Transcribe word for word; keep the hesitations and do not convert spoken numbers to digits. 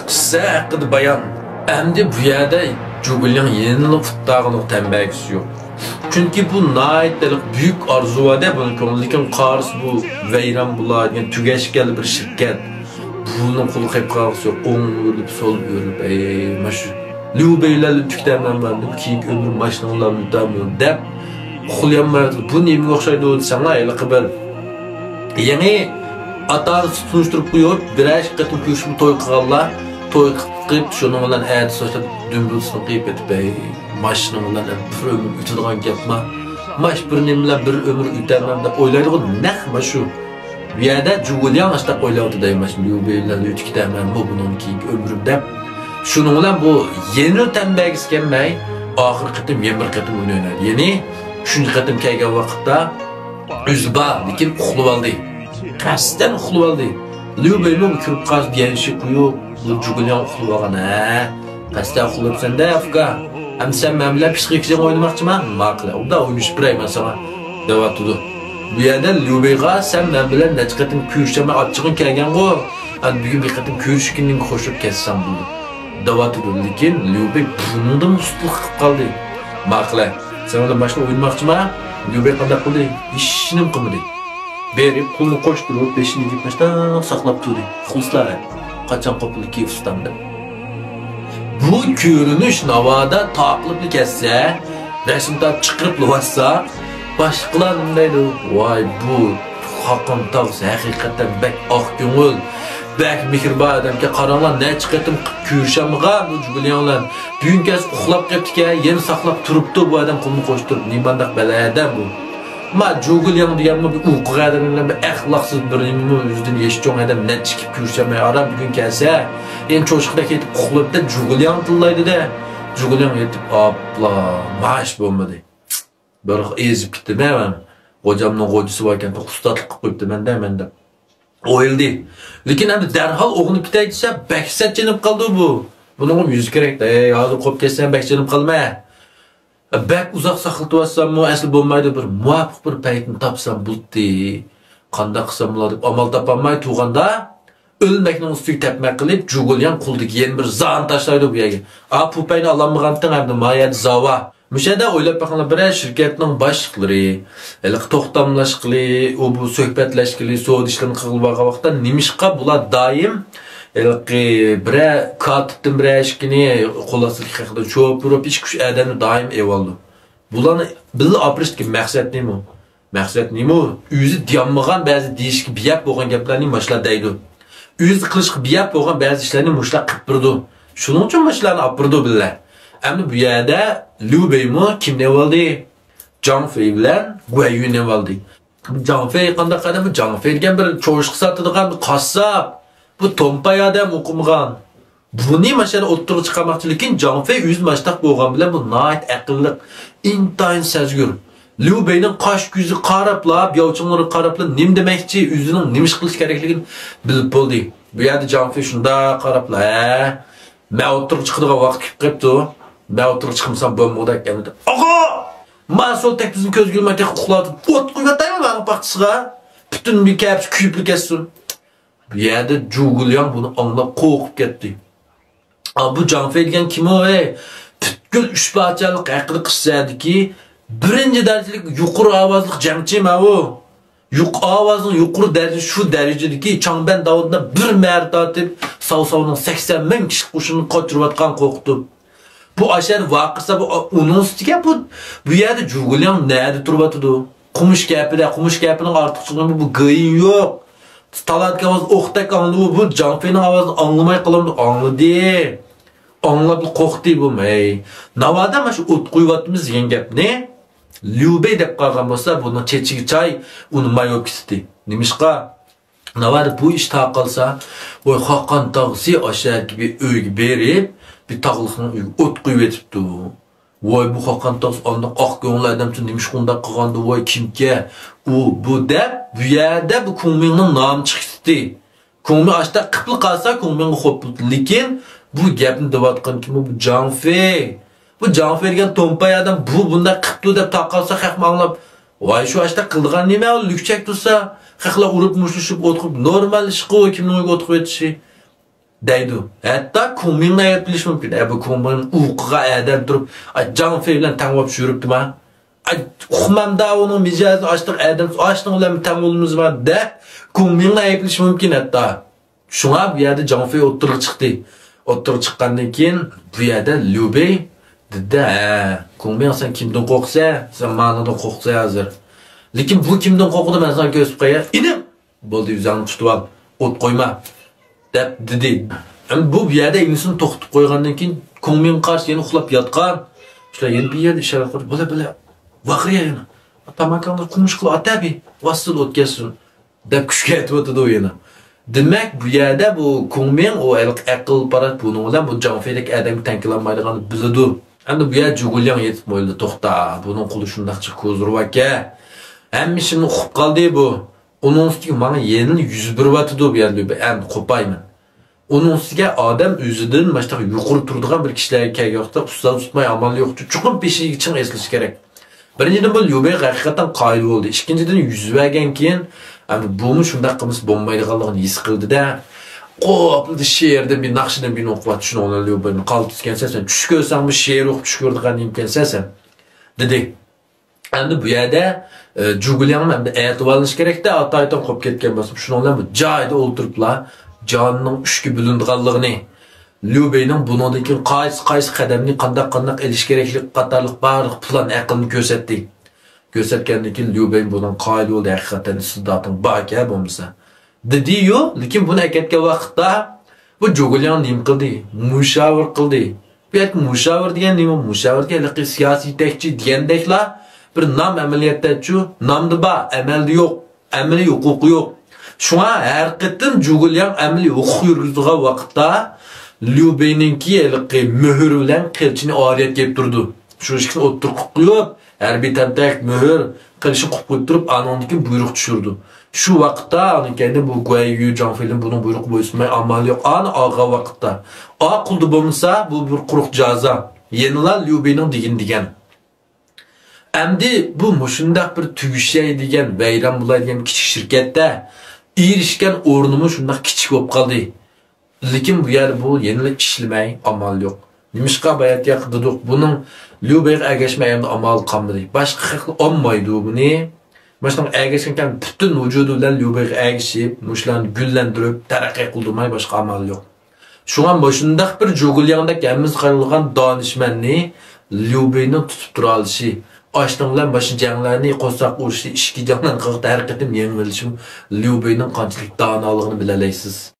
قىسسە ھەققىدە بايان. ئەمدى بۇ يەردە جۇگۇلياڭ يەنىلا ئۇتتاغىنىغا تەمبەگىسى يوق. چۈنكى بۇ ناھايىتى بۈيۈك ئارزۇ-ۋەدە بۇنىڭ كۆڭلىدىكى، قارىسا بۇ ۋەيران بولىدىغان تۈگەشكەن بىر شىركەت. بۇنىڭ قولىغا قېلىپ قالغۇسى يوق. ئوڭ ئۆرۈلۈپ، سول ئۆرۈلۈپ، ئەي، مانا شۇ ليۇ بېي بىلەن ليۇ تىكتەمەن بار. كېيىنكى ئۆمرۈم ماشىنىڭ بىلەن ئۆتەمدۇ دەپ ئۇخلىيالمايۋاتىدۇ. بۇ نېمىگە ئوخشايدۇ دېسەڭلار، ھېلىقى بىر يېڭى ئاتا-ئانىسى تونۇشتۇرۇپ قويۇپ، بىرەر ئىككى قېتىم كۆرۈشۈپمۇ توي قىلغانلار، توي قىلىپ، شۇنىڭ بىلەن ئەتىسى باشلاپ دۈمبىسىنى قىيىپ كېتىپ، ھەي، ماشىنىڭ بىلەن بىر ئۆمۈر ئۆتىدىغان گەپما؟ ماش بىر نېمە بىلەن بىر ئۆمۈر ئۆتەمەن دەپ ئويلايدىغۇ، نەق مانا شۇ. بۇ يەردە جۇگۇلياڭ ئاشتاق ئويلاۋاتىدۇ، ماش ليۇ بېي بىلەن ئۆتۈپ كېتەمەنمۇ بۇنىڭ كېيىنكى ئۆمرۈم دەپ. شۇنىڭ بىلەن بۇ يەنە تەمبەگىسى كەلمەي، ئاخىرقى قېتىم يەنە بىر قېتىم ئوينايدۇ. يەنى ئۈچىنچى قېتىم كەلگەن ۋاقىتتا ئۆزى بار، لېكىن ئۇخلىۋالدى. قەستەن ئۇخلىۋالدى. ليۇ بېيمۇ كىرىپ قالسا يەنشى قويۇپ، بۇ جۇگۇلياڭ ئۇخلىۋالغان، ھە. قەستەن ئۇخلىۋېتىپسەن-دە، ئۇكا. ئەمدى سەن مەن بىلەن پىسخىك جەڭ ئوينىماقچىما؟ ماقۇل، ئۇندا ئوينىشىپ بېرەي مەن ساڭا، دەۋاتىدۇ. بۇ يەردە ليۇ بېيغا، سەن مەن بىلەن نەچچە قېتىم كۆرۈشەلمەي ئاچچىقىڭ كەلگەنغۇ؟ ئەمدى بۈگۈن بىر قېتىم كۆرۈشكىنىڭگە خوشلۇق كەتسەڭ بولدى، دەۋاتىدۇ. لېكىن ليۇ بېي بۇنىڭدىن سۇسلۇق قىلىپ قالدى. ماقۇل، سەن بىلەن ماشىنا ئوينىماقچىما؟ ليۇ بېي قانداق قىلدى؟ ھېچنېمە قىلمىدى. بېرىپ، قولىنى قوشتۇرۇپ، بېشىنى ئېگىپ، ماشتاق ساقلاپ تۇردى. خۇسلا، قاچان قوپۇلدى كېيىپ ئۇستام دەپ. بۇ كۆرۈنۈش ناۋادا تاقىلىپلا كەتسە، رەسىم تارتىپ چىقىرىپلا بارساق، باشقىلار نېمە دەيدۇ؟ ۋاي، بۇ خاقان تاغىسى ھەقىقەتەن بەك ئاق كۆڭۈل، بەك مېھرىبان ئادەمكەن. قاراڭلار، نەچچە قېتىم كۆرۈشەلمىگەن بۇ جۇگۇلياڭ بىلەن. بۈگۈن كەچ ئۇخلاپ قېپتىكەن، يەنە ساقلاپ تۇرۇپتۇ بۇ ئادەم قولىنى قوشتۇرۇپ. نېمانداق بەلە ئادەم بۇ؟ ما جۇگۇلياڭ دېگەنمۇ بىر ئوقۇغان ئادەم بىلەن بىر ئەخلاقسىز، بىر نېمىمۇ، ئۆزىدىن يېشى چوڭ ئادەم، نەچچە كېلىپ كۆرۈشەلمەي، ئاران بۈگۈن كەلسە، يەنە چوشقىدەك يېتىپ ئۇخلاپتە، جۇگۇلياڭ تىللايدۇ-دە. جۇگۇلياڭ يېتىپ، ئاپلا، ماش بولمىدى. بىر ئېزىپ كېتىمەن مەن. غوجامنىڭ غوجىسى باركەن، ئۇستازلىق قىلىپ قويۇپتىمەن-دە مەن دەپ ئويلىدى. لېكىن ئەمدى دەرھال ئوغنىپ كېتەي دېسە، بەك سەت جېنىپ قالدى بۇ. بۇنىڭغا يۈز كېرەك. ئەي، ھازىر قوپۇپ كەتسەم، بەك جېنىپ قالىمەن. بەك ئۇزاق ساقلىتىۋاتساممۇ ئەسلى بولمايدۇ، بىر مۇۋاپىق بىر پەيتنى تاپسام بولدى. قانداق قىلسام بولار دەپ ئامال تاپالماي تۇرغاندا، ئۆلمەكنىڭ ئۈستىگە تەپمە قىلىپ، جۇگۇلياڭ قولىدىكى يەنە بىر زانى تاشلايدۇ بۇ يەرگە. ئا، پۇ پەينى ئالالمىغانتىڭ ئەمدى ما يەردە زاۋا. مۇشۇ يەردە ئويلاپ بېقىڭلار، بىرەر شىركەتنىڭ باشلىقلىرى، ھېلىقى توختاملاشقىلى، ئۇ بۇ سۆھبەتلەشكىلى، سودا ئىشلىرىنى قىلغىلى بارغان ۋاقىتتا نېمىشقا بۇلار دائىم ھېلىقى بىرەر كاتىپتىن بىرەر ئىككىنى، قول ئاستىدىكى خەقتىن شوپۇر بولۇپ ئىككى ئۈچ ئادەمنى دائىم ئېۋالىدۇ؟ بۇلارنى بىللە ئاپىرىشتىكى مەقسەت نېمە؟ مەقسەت نېمە؟ ئۆزى دېيەلمىگەن بەزى دېيىشكە بىيەپ بولغان گەپلەرنى مۇشۇلار دەيدۇ. ئۆزى قىلىشقا بىيەپ بولغان بەزى ئىشلارنى مۇشۇلار قىلىپ بېرىدۇ. شۇنىڭ ئۈچۈن مۇشۇلارنى ئاپىرىدۇ بىللە. ئەمدى بۇ يەردە ليۇ بېيمۇ كىمنى ئېۋالدى؟ جاڭ فېي بىلەن گۇەييۈننى ئېۋالدى. جاڭ فېي قانداق ئادەم؟ بۇ جاڭ فېي دېگەن بىر چوشقا ساتىدىغان قاسساپ. بۇ تومپاي ئادەم، ئوقۇمىغان. بۇنى ماشۇ يەردە ئوتتۇرىغا چىقارماقچى، لېكىن جاڭ فېي ئۆزى ماشتاق بولغان بىلەن بۇ ناھايىتى ئەقىللىق، ئىنتايىن سەزگۈر. ليۇ بېينىڭ قاش-كۆزىگە قاراپلا، بياۋچىڭلىرىغا قاراپلا نېمە دېمەكچى، ئۆزىنىڭ نېمە ئىش قىلىش كېرەكلىكىنى بىلىپ بولدى. بۇ يەردە جاڭ فېي شۇنداق قاراپلا، ھە، مەن ئوتتۇرىغا چىقىدىغان ۋاقىت كېلىپ قېپتۇ. مەن ئوتتۇرىغا چىقمىسام بولمىغۇدەك ئەمدى. ئاغا! ما سول تەكلىپىمنى كۆزگە ئىلماي تېخى ئۇخلاۋاتىدۇ. ئوت قويۇۋاتايمۇ ماڭا پاختىسىغا؟ پۈتۈن بىر كەپىسى كۆيۈپلا كەتسۇن. بۇ يەردە جۇگۇلياڭ بۇنى ئاڭلاپ قورقۇپ كەتتى. ئا، بۇ جاڭ فېي دېگەن كىم ئۇ، ھەي؟ پۈتكۈل ئۈچ پادىشاھلىق ھەققىدە قىسسەدىكى بىرىنچى دەرىجىلىك يۇقىرى ئاۋازلىق جەڭچى ماۋۇ. يۇق-، ئاۋازنىڭ يۇقىرى دەرىجە، شۇ دەرىجىدىكى چاڭبەن داۋۇتنى بىر مەرە تارتىپ، ساۋساۋنىڭ سەكسەن مىڭ كىشىلىك قوشۇنىنى قاچۇرۇۋاتقان قورقۇتۇپ. بۇ ئاشەر ۋارقىرىسا، بۇ، ئۇنىڭ ئۈستىگە بۇ، بۇ يەردە جۇگۇلياڭ نەدە تۇرۇۋاتىدۇ؟ قومۇش كەپىدە، قومۇش كەپىنىڭ ئارتۇقچىلىقى بۇ گېيىن يوق. تالادىكى ئاۋاز ئوقتەك ئاڭلىدى، بۇ جاڭ فېينىڭ ئاۋازىنى ئاڭلىماي قالامدۇ؟ ئاڭلىدى. ئاڭلاپلا قورقتى بۇ، ھەي. ناۋادا مانا شۇ ئوت قويۇۋاتىمىز دېگەن گەپنى ليۇ بېي دەپ قالغان بولسا، بۇنىڭ چېچىگە چاي، ئۇنى ماي بولۇپ كېتەتتى. نېمىشقا؟ ناۋادا بۇ ئىش تاقالسا، ۋاي، خاقان تاغىسى ئاشەدىكى بىر ئۆيگە بېرىپ، بىر تاغلىقنىڭ ئۆيىگە ئوت قويۇۋېتىپتۇ. ۋاي، بۇ خاقان تاغىسى ئانداق ئاق كۆڭۈل ئادەمچۇ، نېمىشقا ئۇنداق قىلغاندۇ، ۋاي، كىمكەن ئۇ، بۇ دەپ، بۇ يەردە بۇ كۇڭمىڭنىڭ نامى چىقىپ كېتەتتى. كۇڭمىڭ ئاشتاق قىپلا قالسا، كۇڭمىڭغا خوپ بولىدۇ. لېكىن بۇ گەپنى دەۋاتقان كىم؟ بۇ جاڭ فېي. بۇ جاڭ فېي دېگەن تومپاي ئادەم، بۇ بۇنداق قىپتۇ دەپ تاقالسا، خەقمۇ ئاڭلاپ، ۋاي، شۇ ئاشتاق قىلىدىغان نېمە، لۈكچەك تۇرسا، خەقلەر ئۇرۇپ مۇشتلىشىپ ئوتقۇپ، نورمال ئىشقۇ، كىمنىڭ ئۆيىگە ئوتقۇپ ئېتىشى. دەيدۇ. ھەتتا كۇڭمىڭنى ئەيىبلىشى مۇمكىن. ئە، بۇ كۇڭمىڭ ئۇقىغا ئادەم تۇرۇپ، ئا، جاڭ فېي بىلەن تەڭ بولۇپ يۈرۈپتىما؟ ئا، ئۇقمامدا ئۇنىڭ مىجەزى ئاشتىق ئادەم، ئاشتىڭ بىلەن تەڭ بولىمىزما دە، كۇڭمىڭنى ئەيىبلىشى مۇمكىن ھەتتا. شۇڭا بۇ يەردە جاڭ فېي ئوتتۇرىغا چىقتى. ئوتتۇرىغا چىققاندىن كېيىن بۇ يەردە ليۇ بېي دېدى، ھە، كۇڭمىڭ، سەن كىمدىن قورقىسەن؟ سەن مانىدىن قورقىسەن ھازىر. لېكىن بۇ كىمدىن قورقىدۇ، مەن ساڭا كۆرسىتىپ قوياي. ئىنىم! بولدى، ئۆزۈڭنى تۇتۇۋال، ئوت قويما، دەپ دېدى. ئەمدى بۇ، بۇ يەردە ئىنىسىنى توختىتىپ قويغاندىن كېيىن، كۇڭمىڭغا قارشى يەنە ئۇخلاپ ياتقان. شۇلار يەنە بىر يەردە ئىشارە قىلىپ، بولە، بولە، ۋاقىرىيا يەنە. تاماكاڭنى قومۇش قىلىپ ئات، ھە، بى، ۋاسسىدە ئوت كەتسۇن، دەپ كۈچكە ئېتىۋاتىدۇ يەنە. دېمەك، بۇ يەردە بۇ كۇڭمىڭ، ئۇ ھېلىقى ئەقىل-پاراسەت بۇنىڭ بىلەن بۇ جاڭ فېيدەك ئادەمگە تەڭ كېلەلمەيدىغاننى بىلىدۇ. ئەمدى بۇ يەردە جۇگۇلياڭ يېتىپ ئويلىدى، توختا، بۇنىڭ قولى شۇنداق جىق كوزۇرۇۋەتكەن. ھەممە ئىشىمنى ئۇقۇپ قالدى بۇ. ئۇنىڭ ئۈستىگە ماڭا يەنە يۈز بېرىۋاتىدۇ بۇ يەردە، ئەمدى قوپايمەن. ئۇنىڭ ئۈستىگە ئادەم ئۆزىدىن ماشۇنداق يۇقىرى تۇرىدىغان بىر كىشىلەرگە كەلگەن ۋاقىتتا ئۇستاز تۇتماي ئامال يوق. چوقۇم پېشىگە چىڭ ئېسىلىش كېرەك. بىرىنچىدىن، بۇ ليۇ بېي ھەقىقەتەن قايىل بولدى. ئىككىنچىدىن، يۈز بەرگەن كېيىن، ئەمدى بۇمۇ شۇنداق قىلمىسا بولمايدىغانلىقىنى ھېس قىلدى-دە، قوپلىدى، شېئىردىن بىر ناخشىدىن بىرنى ئوقۇۋاتتى. شۇنىڭ بىلەن ليۇ بېينى قالتىسكەنسەن سەن. چۈش كۆرسەڭمۇ شېئىر ئوقۇپ چۈش كۆرىدىغان نېمىكەنسەن سەن؟ دېدى. ئەمدى بۇ يەردە، ئە، جۇگۇلياڭمۇ ئەمدى ئەتىۋارلىنىش كېرەكتە، ئاتايتىن قوپۇپ كەتكەن بولسا، شۇنىڭ بىلەن بۇ جايىدا ئولتۇرۇپلا جانىنىڭ ئۈچكە بۆلۈنىدىغانلىقىنى، ليۇ بېينىڭ بۇنىڭدىن كېيىن قايسى، قايسى قەدەمنى قانداق، قانداق ئېلىش كېرەكلىكى قاتارلىق بارلىق پىلان ئەقىلنى كۆرسەتتى. كۆرسەتكەندىن كېيىن ليۇ بېي بۇنىڭغا قايىل بولدى، ھەقىقەتەن ئىستېداتىڭ باركەن بولمىسا. دېدى-يۇ، لېكىن بۇنى ئەكەتكەن ۋاقىتتا بۇ جۇگۇلياڭ نېمە قىلدى؟ مۇشاۋىرە قىلدى. بۇ يەردە مۇشاۋىرە دېگەن نېمە؟ مۇشاۋىرە دېگەن ھېلىقى سىياسىي يېتەكچى دېگەندەكلا بىر نام ئەمەلىيەتتەچۇ، نامدا بار، ئەمەلدە يوق، ئەمەلىي ھوقۇقى يوق. شۇڭا ھەر قېتىم جۇگۇلياڭ ئەمەلىي ھوقۇق يۈرگۈزىدىغان ۋاقىتتا ليۇ بېينىڭكى ھېلىقى مۆھۈر بىلەن قىلىچىنى ئارىيەتكە ئېلىپ تۇرىدۇ. شۇ ئىككىسىنى ئوتتۇرىغا قويۇپ، ھەربىي تەنتەك، مۆھۈر، قىلىچنى قويۇپ قويۇپ تۇرۇپ، ئانىڭدىن كېيىن بۇيرۇق چۈشۈرىدۇ. شۇ ۋاقىتتا ئاندىن كەينىدىن بۇ گۇەي يۈ، جاڭ فېيلىن بۇنىڭ بۇيرۇقىغا بويسۇنماي ئامال يوق. ئانا ئالغان ۋاقىتتا، ئا قىلدى بولمىسا، بۇ بىر قۇرۇق جازا. يەنىلا ليۇ بېينىڭ دېگىنى دېگەن. ئەمدى بۇ مۇشۇنداق بىر تۈگىشەي دېگەن، ۋەيران بولاي دېگەن كىچىك شىركەتتە ئېرىشكەن ئورنىمۇ شۇنداق كىچىك بولۇپ قالدى. لېكىن بۇ يەردە بۇ يەنىلا ئىشلىمەي، ئامال يوق. نېمىشقا باياتىياق دېدۇق، بۇنىڭ ليۇ بېيغا ئەگەشمەي ئەمدى ئامال قالمىدى. باشقا خەقلەر ئالمايدۇ بۇنى. ماشۇنىڭغا ئەگەشكەنكەن پۈتۈن ۋۇجۇدى بىلەن ليۇ بېيغا ئەگىشىپ، مۇشۇلارنى گۈللەندۈرۈپ، تەرەققىي قىلدۇرماي باشقا ئامال يوق. شۇڭا مۇشۇنداق بىر جۇگۇلياڭدەك ھەممىسى قايىل بولغان دانىشمەننى ليۇ بېينىڭ تۇتۇپ تۇرالىشى، ئاشتىڭ بىلەن ماشۇ جەڭلەرنى، قورساق ئۇرۇشى، ئىچكى جەڭلەرنى قىلغان ھەر قېتىم يېڭىۋېلىشىمۇ ليۇ بېينىڭ قانچىلىك دانالىقىنى بىلەلەيسىز.